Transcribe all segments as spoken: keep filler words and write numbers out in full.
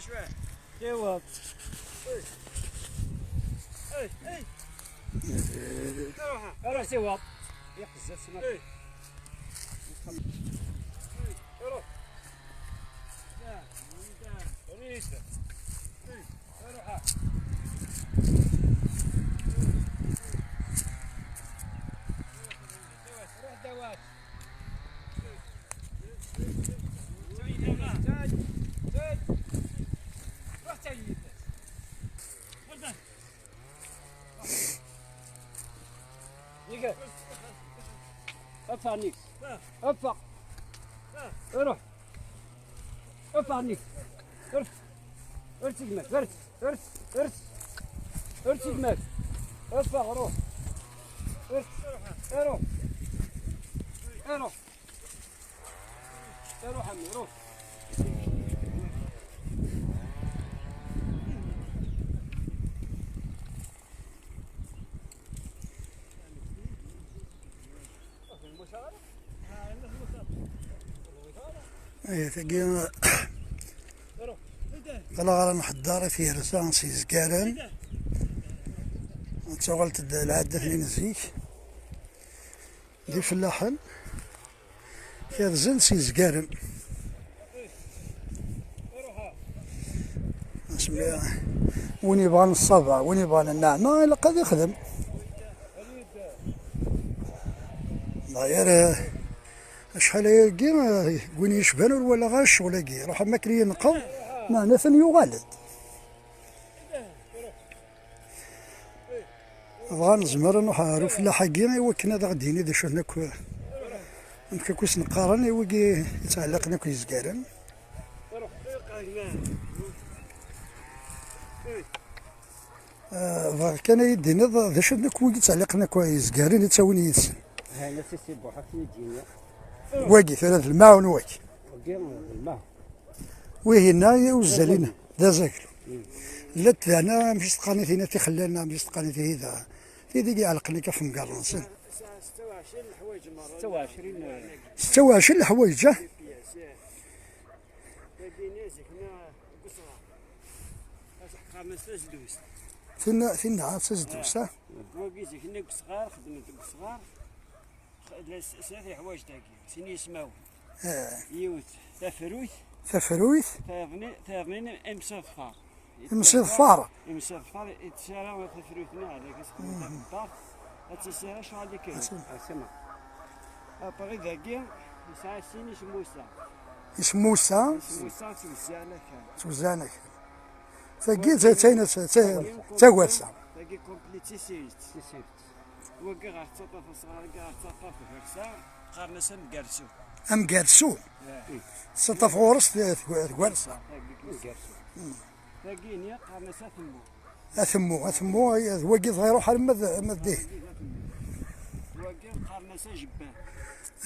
Siweḍ. Ey, ey. Ruḥ, ruḥ siweḍ. Yaqzaf sna. Ey. Ey, ruḥ. Ruḥ. Ruḥ. Ffeɣ nnig. Ffeɣ. Ruḥ. Ffeɣ nnig. Ur, ur ttgmat. Ur, ur, ur, ur ttgmat. Ffeɣ, ruḥ. Ur, ruḥ. Ruḥ a mmi, ruḥ. Aya, tagi, ɣla ɣer nḥedder i tyersa s yezgaren. Tuɣal-d lɛaddat-nni n zik. D ifellaḥen kerzen s yezgaren. Asmi win yebɣan ṣṣaba, win yebɣan nneɛma, ilaq ad ixdem. D'ailleurs, acḥal ayagi, win yecban ur walaɣ ara ccɣel-agi. Ruḥ am akken yenqeḍ, meɛna atan yuɣal-d. Dɣa nezmer ad nruḥ ɣer ufellaḥ-agi i wakken ad aɣ-d-yini d acu-ten akk, amek akk i sen-qqaren i wigi yettɛelliqen akk yezgaren. Ah, bɣiɣ kan ad yi-d-tiniḍ d acu-ten akk wigi yettɛelliqen akk yezgaren i ttawin yid-sen. Hana sisi buḥ akken i d-yini. Wagi, tura d lmaɛun wagi. Wagi d lmaɛun. Wihin-a i uzzal-ina, d azaglu. Llant dana, amek i s-teqqaren i tina tixellal, neɣ amek i s-teqqaren i tihi da, tid i iɛelqen akka ɣef umgerḍ-nsen. Setta u ɛecrin. Setta u ɛecrin leḥwayeǧ, ah? Tagini zik-nni deg usɣar. Qqaren-as tazdust. Tinna, tinna, d tazdust, ah? Wagi zik-nni deg usɣar, xedmen deg usɣar. Snat yeḥwayeǧ dagi, sin yismawen. Ah. Yiwet tafrut. Tafrut? Tayeḍnin, tayeḍnin imseḍfar. Imseḍfar? Imseḍfar, ittsara tafrut-nni, ɛad akka sexdem takeddart, ad tt-isara ccɣel di kra. Asama. Après dagi, yesɛa sin isemmusa. Isemmusa? Isemmusa ttwezzɛen akal. Ttwezzɛen akal. Tagi d tayen, d tagersa. Tagi complet d tisirt. Wagi ɣer tettaṭṭaf asɣar, wagi ɣer tettaṭṭaf agersa, qqaren-as amgersu. Amgersu? Eh. Tettaṭṭaf ɣur-s t-, tg-, tgersa. Tagi amgersu. Mm. Tagini qqaren-as atemmu. Atemmu, atemmu, ay, d wagi dɣa iruḥ arma d, arma d dihin. Wagi qqaren-as ajebbad.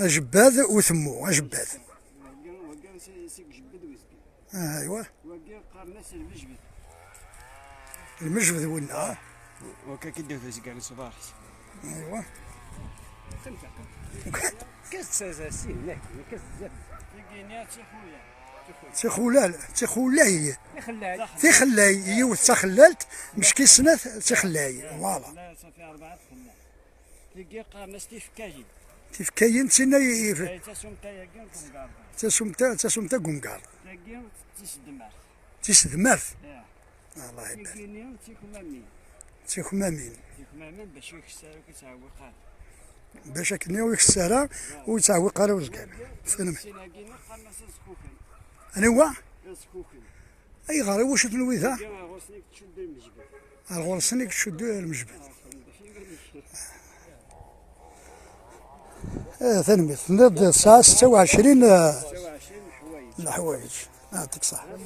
Ajebbad utemmu, ajebbad. Wagi, wagi si, si ijebbed uzgen. Ah, aywa. Wagi qqaren-as lmejbed. Lmejbed winna, ah. Wakka ki d-tezger ṣṣber-is. Aywa. Qqim, qqim. Kis tsazasin, nekk, nekk zdat. Tigi-nni d tixulal. Tixulal, tixulay. Tixellay. Tixellay, yiwet d taxellalt, mecki snat d tixellay. Voilà. La, safi rebɛa tixellal. Tigi qqaren-as tifekkayin. Tifekkayin d tinna i, i, ay, tasumta-agi n temgarḍin. Tasumta, tasumta n umgarḍ. Tagi d tisedmart. Tisedmart? Ih. Allah ibarik. Tigini d tikmamin. Tikmamin. Tikmamin bac ur ikess ara, ur yettɛewwiq ara. Bac akken ur ikess ara, ur yettɛewwiq ara uzger. Tagi, sin-agi qqaren-as azkuken. Aniwa? Azkuken. Ayɣer? Iwacu tenwiḍ-a? Tagi ɣer ɣur-sen i yettcuddu lmejbed. Ɣer ɣur-sen i yettcuddu lmejbed. Eh, tanemmirt. Tenniḍ-d tesɛa setta u ɛecrin, eh, leḥwayeǧ. Yeɛṭik ṣṣeḥḥa.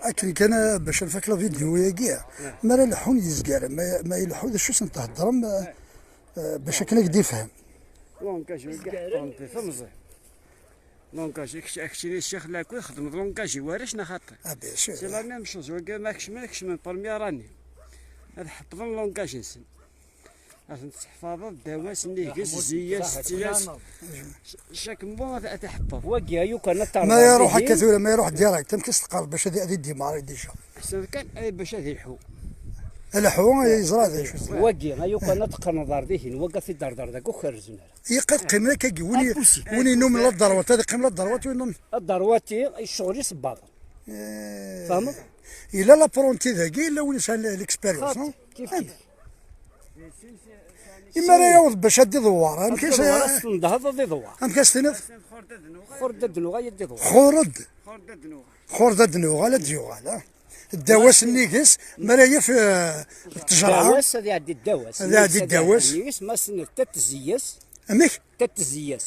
Akken kan, eh, bac ad nfak la vidéo-agi, mi ara leḥḥun yizgaren, ma, ma ileḥḥu d acu sen-theddrem, eh, eh, bac akken ad k-d-ifhem. Langage-agi ḥeṭṭen di temẓi. Langage, kečč, keččini ccix Laku, txedmeḍ langage i warrac neɣ xaṭi? Ah, bien sûr. C'est la même chose, wagi ma kecmen, kecmen première année. Ad ḥeṭṭben langage-nsen. Ad ten-tesseḥfaḍeḍ, ddaw-as, nnig-s, zzi-yas, tti-yas. Chaque mot ad, ad t-iḥeṭṭeḍ. Wagi, ay ukan ad terreḍ Ma iruḥ dihin. Akka tura, ma iruḥ direct, amek i s-teqqareḍ bac ad, ad idimari déjà? Ḥseb kan, ay bac ad ilḥu. Alḥu, yeẓra d acu. Wagi, ay ukan ad teqqneḍ ar dihin, wagi ad t-id-terreḍ deg ukerrez n ara. Yeqqim, qqimen akka, win i-, win inumen la droite, ad iqqim la droite, win inumen. La droite, ccɣel-is baṭel. Eh, Tfehmeḍ? Yella l'apprenti dagi, yella win yesɛan l'expérience, xaṭi, non? Kif kif. Imi ara yaweḍ bac ad d-iḍewwer, amek Ad as-, iḍewwer, ad s-tendheḍ, ad iḍewwer. Amek as-tiniḍ? Xur-d ad nuɣal ad d-iḍewwer. Xur-d. Xur-d ad nuɣal ad d-yuɣal, ah. Ddaw-as nnig-s, mi ara yaf, eh, ttejra. Ddaw-as, ad iɛeddi ddaw-as. Ad iɛeddi ddaw-as. Nnig-s, ma s-, tatezzi-yas. Amek? Tatezzi-yas.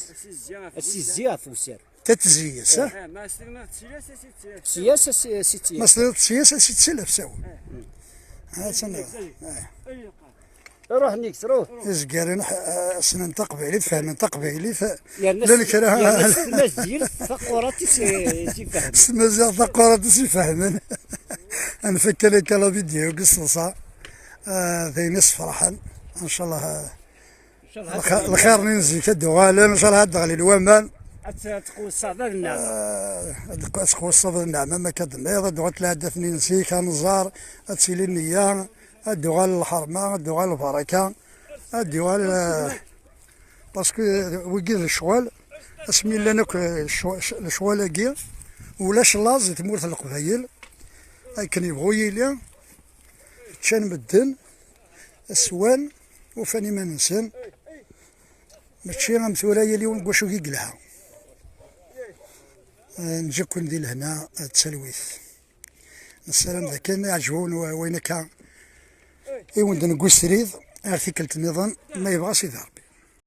As-izzi ɣef usar. Tatezzi-yas, ah? Eh, ma s-tiniḍ ttiyas, as-ittilaf. Ttiyas, as-, as-ittilaf. Ma s-tiniḍ ttiyas, as-ittilaf, sawa. Eh. Ha-tt-an, eh. Ruḥ nnig-s, ruḥ. Izgaren ḥ-, ssnen taqbaylit, fehmen taqbaylit. Yerna Llan s-, kra yerna s tmazirt taquraṭ i s-, i s-ifehmen. S tmazirt taquraṭ i s-ifehmen. Ad nfak kan akka la vidéo deg ṣṣeḍṣa. Ah, d ayen issefraḥen. Ncallah, ah, Lxir, lxir-nni n zik ad d-uɣalen, ncallah ad d-ɣlin waman. Ad t-, tqewseḍ ad nneɛma. Ah, ad tqu-, ad tqewseḍ ad nneɛma, ma akka d-tenniḍ, ad d-uɣal tlɛaddat-nni n zik, ad nẓer, ad tili nniya, ad d-uɣal lḥerma, ad d-uɣal lbaraka, ad d-uɣal, ah, parce que wigi d lecɣal, asmi llan akk, eh, lecɣ-, lecɣal-agi, ulac laẓ di tmurt n Leqbayel, akken yebɣu yili, ččan medden, swan, ufan iman-nsen. Mačči am tura, yal yiwen deg wacu i yelha. Eh, nǧa-ken di lehna, eh, d talwit. Nessaram d akken iɛǧeb-awen wa-, wayen akka i wen-d-neggu srid, ar tikkelt nniḍen, ma yebɣa Sidi Ṛebbi.